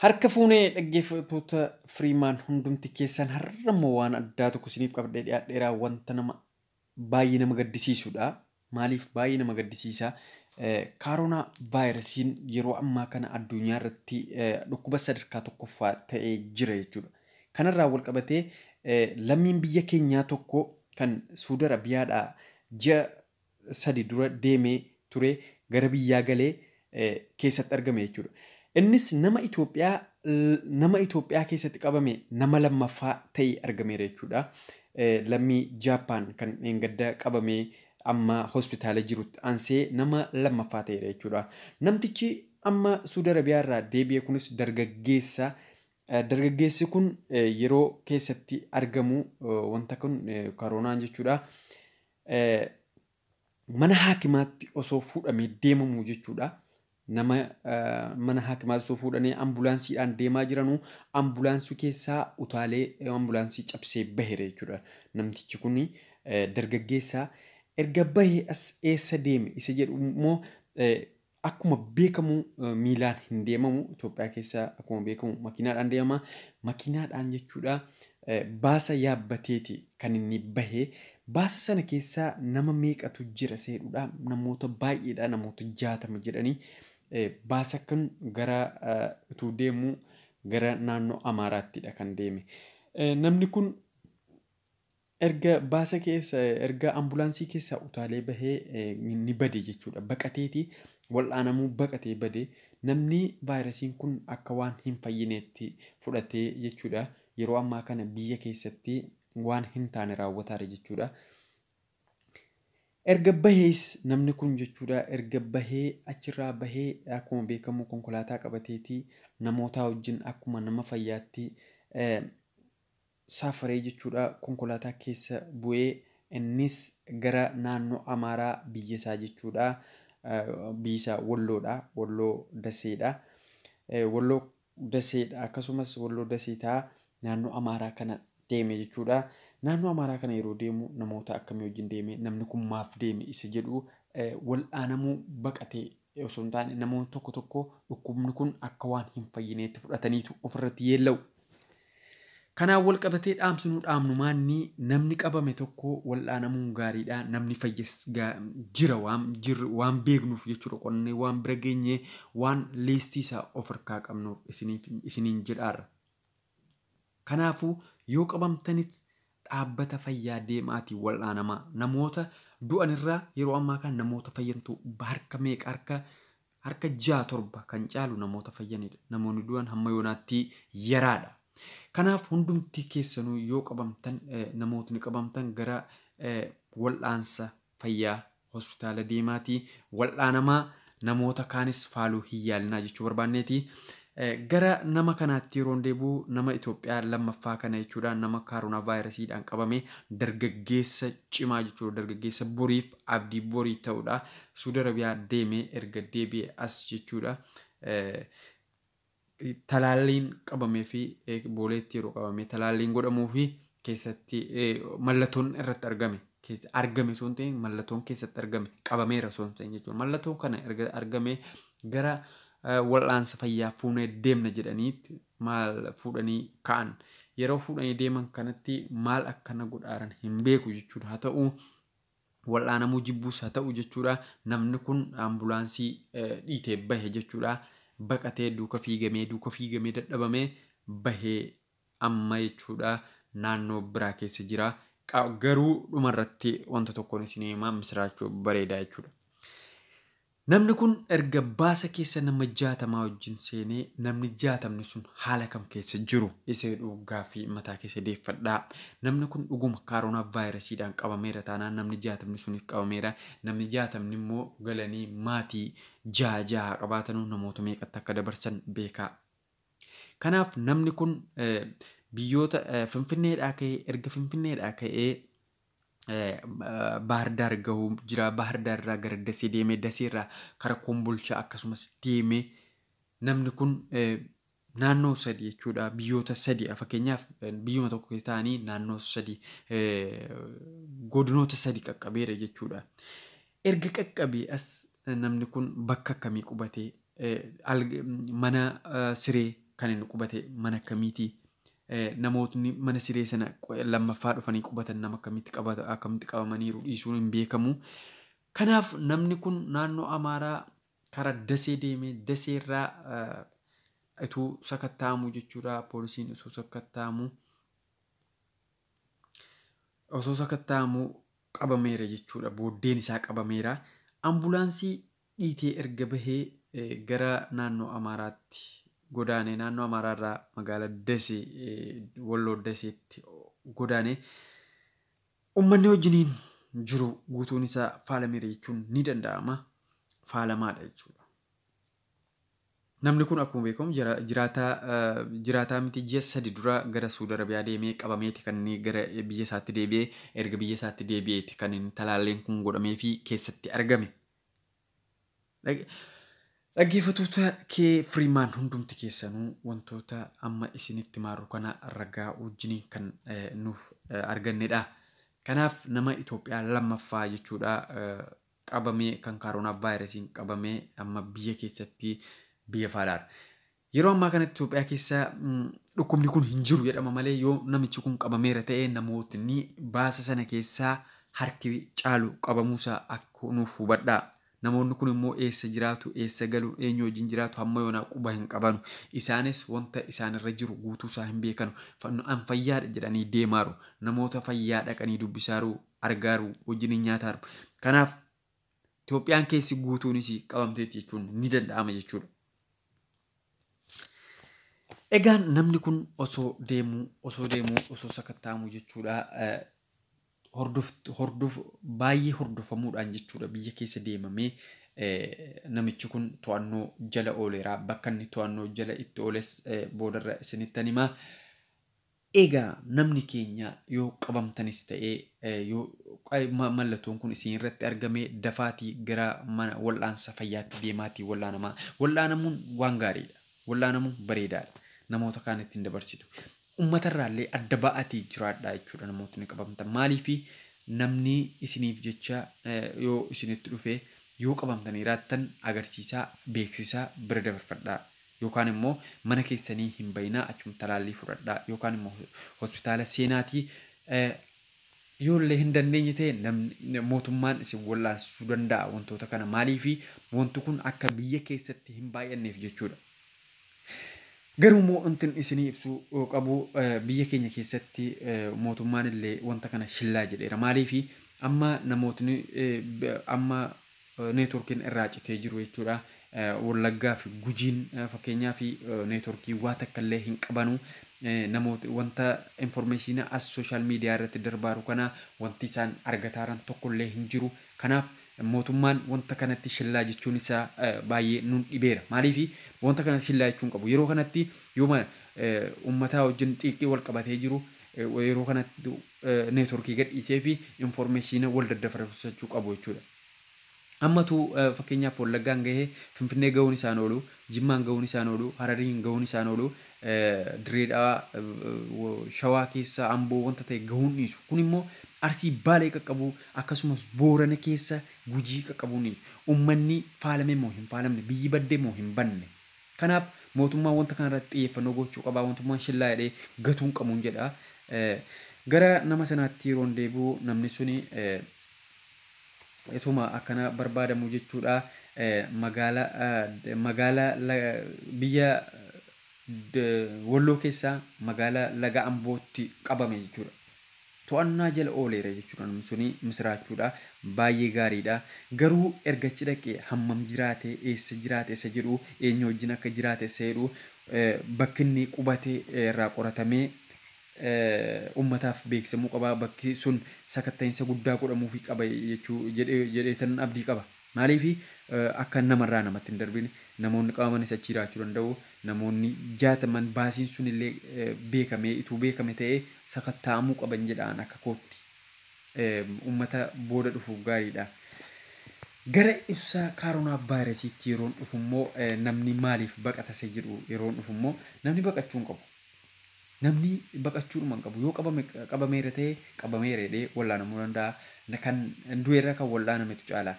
Harka fuunee dhaggeeffattoota Firiimaan hundumti keessan har'ammoo waan addaa tokko isiniif qabadhee dhiyaadheera. Wanta nama baay'ee nama gaddisiisudha. Maaliif baay'ee nama gaddisiisa? Kaaroonaa vaayirasiin yeroo ammaa kana addunyaa irratti dhukkuba sadarkaa tokkoffaa ta'ee jira jechuudha. Kanarraa wal qabatee lammiin biyya keenyaa tokko kan Suudi Arabiyaadhaa ji'a 3 dura deemee ture gara biyyaa galee keessatti argame jechuudha. Innis nama Itoophiyaa keessatti qabame nama lammaffaa ta'ee argameera jechuudha. Lammii Jaappaan kan gadda qabamee amma hospitaala jirutti aansee nama lammaffaa ta'eera jechuudha. Namtichi amma Suudi Arabiyaa irraa deebi'e kunis dargaggeessa. Dargaggeessi kun yeroo keessatti argamu wanta kun koronaan jechuudha. Mana haakimaatti osoo fuudhamee deemamu jechuudha. Nama mana haakimaa osoo fuudhanii ambulaansiidhaan deemaa jiranuu ambulaansii keessaa utaalee ambulaansii cabsee baheera jechuudha. Namtichi kun dargaggeessa. Erga bahee as eessa deeme isa jedhu immoo akkuma beekamu miilaan hin deemamu. Itoophiyaa keessa akkuma beekamu makiinaadhaan deemama. Makiinaadhaan jechuudha baasa yaabbateeti kan inni bahee. Baasa sana keessaa nama meeqatu jira seedhuudha. Namoota baay'eedha. Namoota 60 jedhanii baasa kan gara utuu deemu gara naannoo Amaaraattidha kan deeme. Namni kun erga baasa keessa erga ambulaansii keessaa utaalee bahee ni bade jechuudha. Baqateeti wal'aanamuu baqatee bade. Namni vaayirasiin kun akka waan hin fayyineetti fudhatee jechuudha. Yeroo ammaa kana biyya keessatti waan hin taane raawwataara jechuudha. Erga bahees namni kun jechuudha erga bahee achirraa bahee akkuma beekamu konkolaataa qabateeti namoota wajjin akkuma nama fayyaatti saafaree jechuudha konkolaataa keessa bu'ee innis gara naannoo Amaaraa biyya isaa jechuudha. Biyyi isaa Walloodha. Walloo Daseedha. Walloo Daseedha akkasumas Walloo Daseetaa naannoo Amaaraa kana deeme jechuudha. Naannoo Amaaraa kana yeroo deemu namoota akkamii wajjin deeme namni kun maaf deeme isa jedhu wal'aanamuu baqatee osoo hin taane namoonni tokko tokko dhukkubni kun akka waan hin fayyineetti fudhataniitu ofirratti yeella'u. Kanaan wal qabatee dhaamsinuu dhaamnu maanni namni qabame tokko wal'aanamuun gaariidha. Namni fayyes jira waan beeknuuf jechuudha. Qonnee waan bira geenye waan liistii isaa of harkaa qabnuuf isiniin jedhaarra. Kanaafuu yoo qabamtanis dhaabbata fayyaa deemaatii wal'aanamaa. Namoota du'anirraa yeroo ammaa kana namoota fayyantu harka meeqa harka 6 7 kan caalu namoota fayyanidha. Namoonni du'an hamma yoonaatti yaraadha. Kanaaf hundumti keessanuu yoo qabamtan namootni qabamtan gara wal'aansa fayyaa hospitaala deemaatii wal'aanamaa namoota kaanis faaluu hin yaalinaa jechuu barbaanneeti. Gara nama kanaatti yeroo deebi'u nama Itoophiyaa lammaffaa kana jechuudha nama kaaroonaa vaayirasiidhaan qabame dargaggeessa cimaa jechuudha dargaggeessa boriif abdii borii ta'udha. Suudi Arabiyaa deemee erga deebi'e as jechuudha. Talaalliin qabamee fi booleetti yeroo qabame talaalliin godhamuu fi keessatti mallattoon irratti argame argame osoo hin ta'in mallattoon keessatti argame qabameera osoo hin ta'in jechuudha. Mallattoon kana erga argame gara wal'aansa fayyaa fuunee deemna jedhaniitti maal fuudhanii ka'an. Yeroo fuudhanii deeman kanatti maal akkana godhaaran hin beeku jechuudha. Haa ta'u wal'aanamuu jibbuus haa ta'u jechuudha. Namni kun ambulaansii dhiitee bahe jechuudha. Baqatee duuka fiigamee dadhabamee bahee amma jechuudha naannoo biraa keessa jira. Garuu dhumarratti wanta tokkoon isin himaa misiraachuu bareedaa jechuudha. Namni kun erga baasa keessa nama 60 wajjin seenee namni 60 sun haala kam keessa jiru isa jedhu gaaffii mataa keessa deeffadhaa. Namni kun dhuguma kaaroonaa vaayirasiidhaan qabameera taanaan namni 60 sunis qabameera. Namni 60 immoo galanii maatii 6 6 qabaatanuu namoota meeqatti akka dabarsan beekaa. Kanaaf namni kun biyyoota Finfinneedhaa ka'ee erga Finfinneedhaa ka'ee Bahar Daar gahuu jira. Bahar Daar irraa gara Dasee deemee Dasee irraa kara Kombolchaa akkasumas deemee namni kun naannoo 3 jechuudha. Biyyoota 3 fakkeenyaaf biyyuma tokko keessa ta'anii naannoo 3 godinoota 3 qaqqabeera jechuudha. Erga qaqqabee as namni kun bakka akkamii qubatee mana siree kan inni qubate mana akkamiiti? Namootni mana siree sana lammaffaa dhufanii qubatan nama akkamitti qabamaniiru dhiisuun hin beekamu. Kanaaf namni kun naannoo Amaaraa karaa Dasee deemee Daseerraa utuu sakatta'amu jechuudha. Poolisiin osoo sakatta'amu qabameera jechuudha. Booddeen isaa qabameera. Ambulaansii dhiitee erga bahee gara naannoo Amaaraatti godaane. Naannoo Amaaraarraa magaalaa Dasee, Walloo Daseetti godaane. Uummanni wajjiniin jiru guutuun isaa faalameera jechuun ni danda'ama. Faalamaadha jechuudha. Namni kun akkuma beekamu jiraataa miti ji'a 3 dura gara Suudi Arabiyaa deemee qabameeti kan inni gara biyya isaatti deebi'ee erga biyya isaatti deebi'eeti kan inni talaalleen kun godhamee fi keessatti argame. Dhaggeeffattoota kee Firiimaan hundumti keessanuu wantoota amma isinitti maaru kana ragaa wajjiniin kan nuuf argannedha. Kanaaf nama Itoophiyaa lammaffaa jechuudha qabamee kan kaaroonaa vaayirasiin qabamee amma biyya keessatti biyya faalaadha. Yeroo ammaa kanatti Itoophiyaa keessa dhukkubni kun hin jiru jedhama malee yoo namichi kun qabameera ta'e namootni baasa sana keessaa harki caalu qabamuusaa akka nuuf hubadhaa. Namoonni kun immoo eessa jiraatu, eessa galu, eenyu wajjin jiraatu hamma yoonaa quba hin qabanu. Isaanis wanta isaanirra jiru guutuusaa hin beekanu. An fayyaadha jedhanii deemaaru. Namoota fayyaa dhaqanii dubbisaaru, argaaru, wajjin nyaataaru. Kanaaf Itoophiyaan keessi guutuunis qabamteetti jechuun ni danda'ama jechuudha. Egaan namni kun osoo deemuu osoo sakatta'amu jechuudha. Baay'ee hordofamuudhaan jechuudha biyya keessa deemamee namichi kun to'annoo jala ooleera. Bakka inni to'annoo jala itti ooles boodarra isinittan himaa. Egaa namni keenya yoo qabamtanis ta'ee yoo mallattoon kun isin irratti argame dafaatii gara mana wal'aansa fayyaatti deemaatii wal'aanamaa. Wal'aanamuun waan gaariidha. Wal'aanamuun bareedaadha. Namoota kaan ittiin dabarsitu. Uummatarraallee adda ba'aatii jiraadha jechuudha namootni qabamtan. Maaliif namni isiniif jecha yoo isinitti dhufe yoo qabamtanii jiraattan agarsiisaa, beeksisaa bira dabarfadhaa. Yookaan immoo mana keessanii hin bayinaa achuma talaallii fudhadhaa. Yookaan immoo hospitaala seenaatii yoo illee hin dandeenye ta'e namni mootummaan isin wallaansisuu danda'a wantoota kana. Maaliif wanti kun akka biyya keessatti hin baay'anneef jechuudha. Garuu immoo wanti isinii ibsuu qabu biyya keenya keessatti mootummaan illee wanta kana shillaa jedheera. Maaliif amma namootni amma neetworkiin irraa citee jiru jechuudha. Wallaggaa fi Gujiin fakkeenyaa fi neetworkii waa takka illee hin qabanu. Namoota wanta informeeshinii as sooshaal miidiyaa irratti darbaaru kana wanti isaan argataaran tokko illee hin jiru. Kanaaf mootummaan wanta kanatti shillaa jechuun isaa baay'ee nun dhibeera. Maaliif wanta kanatti shillaa jechuun qabu. Yeroo kanatti yooma uummataa wajjin xiiqii wal qabatee jiru yeroo kanatti neetworkii gadhiisee fi informeeshinii wal daddabarsachuu qabu jechuudha. Ammatu fakkeenyaaf Wallaggaan gahee Finfinnee gahuun isaan oolu, Jimmaan gahuun isaan oolu, Harariin gahuun isaan oolu, Direedhaa, Shawaa keessa Amboo wanta ta'e gahuun dhiisu. Kun immoo Arsii Baalee qaqqabu akkasumas Boorana keessa Gujii qaqqabuu ni. Uummanni faalame moo hin faalamne, biyyi badde moo hin banne. Kanaaf mootummaan wanta kanarratti xiyyeeffannoo gochuu qaba. Mootummaan shillaa jedhee gatuun qabuun jedha. Gara nama sanaatti yeroo deebi'u namni suni ituma akkana barbaadamu jechuudha. Magaalaa biyya Walloo keessaa magaalaa Laga Ambootti qabame jechuudha. To'annaa jala ooleera jechuudha namni suni misiraachuudha. Baay'ee gaariidha. Garuu erga achi dhaqee hammam jiraate, eessa jiraate isa jedhu, eenyu wajjin akka jiraate isa jedhu bakki inni qubate irraa qoratamee uummataaf beeksisamuu qaba. Bakki sun sakatta'insa guddaa godhamuufii qaba jechuu jedheetan abdii qaba. Maaliif akka namarraa namatti hin darbine namoonni qabamanis achi jiraachuu danda'u. Namoonni 60 baasiin sun illee beekamee ituu beekame ta'ee sakatta'amuu qaban jedhaan akka kootti. Uummata booda dhufuuf gaariidha. Gara ibsa kaaroonaa vaayirasiitti yeroon dhufu immoo namni maaliif baqata isa jedhu yeroon dhufu immoo namni baqachuu hin qabu. Namni baqachuudhuma hin qabu. Yoo qabameera ta'e qabameera jedhee wal'aanamuu danda'a. Kan du'eerra kan wal'aanametu caala.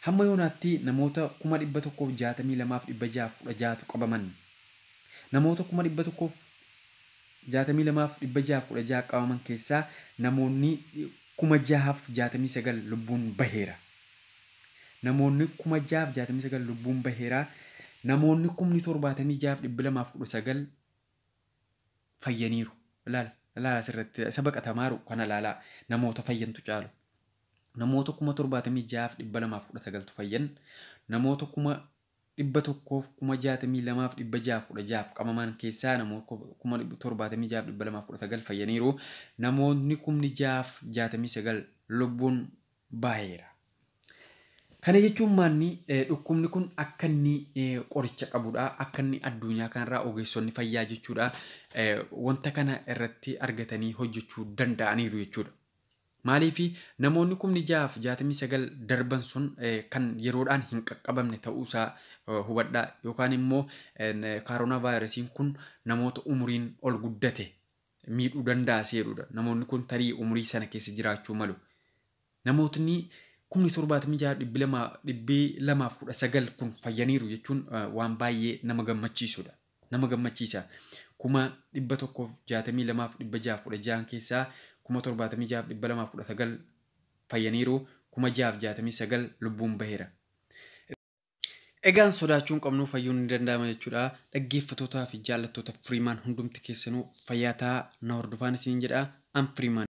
Hamma yoonaatti namoota 162,616 qabaman. Namoota 162,616 qabaman keessaa namoonni 6,069 lubbuun baheera. Namoonni 6,069 lubbuun baheera. Namoonni 76,219 fayyaniiru. Ilaali, ilaali asirratti isa baqatamaaru kana ilaalaa namoota fayyantu caalu. Namoota 76,219 fayyan. Namoota 162,616 qabaman keessaa namoota 76,219 fayyaniiru. Namoonni 6,069 lubbuun baheera. Kana jechuun maanni dhukkubni kun akka inni qoricha qabudha. Akka inni addunyaa kanarraa ogeessonni fayyaa jechuudha. Wanta kana irratti argatanii hojjechuu danda'aniiru jechuudha. Maaliif namoonni 6,069 darban sun kan yeroodhaan hin qaqqabamne ta'uusaa hubadhaa. Yookaan immoo kaaroonaa vaayirasiin kun namoota umuriin ol guddate miidhuu danda'a seerudha. Namoonni kun tarii umurii sana keessa jiraachuu malu. Namootni 76,219 kun fayyaniiru jechuun waan baay'ee nama gammachiisudha. Nama gammachiisa. 162,616 keessaa 76,219 fayyaniiru, 6,069 lubbuun baheera. Egaan sodaachuu hin qabnu, fayyuun ni danda'ama jechuudha. Dhaggeeffattootaa fi jaallattoota Firiimaan hundumti keessanuu fayyaa ta'aa, na hordofaan isiniin jedha. An Firiimaan.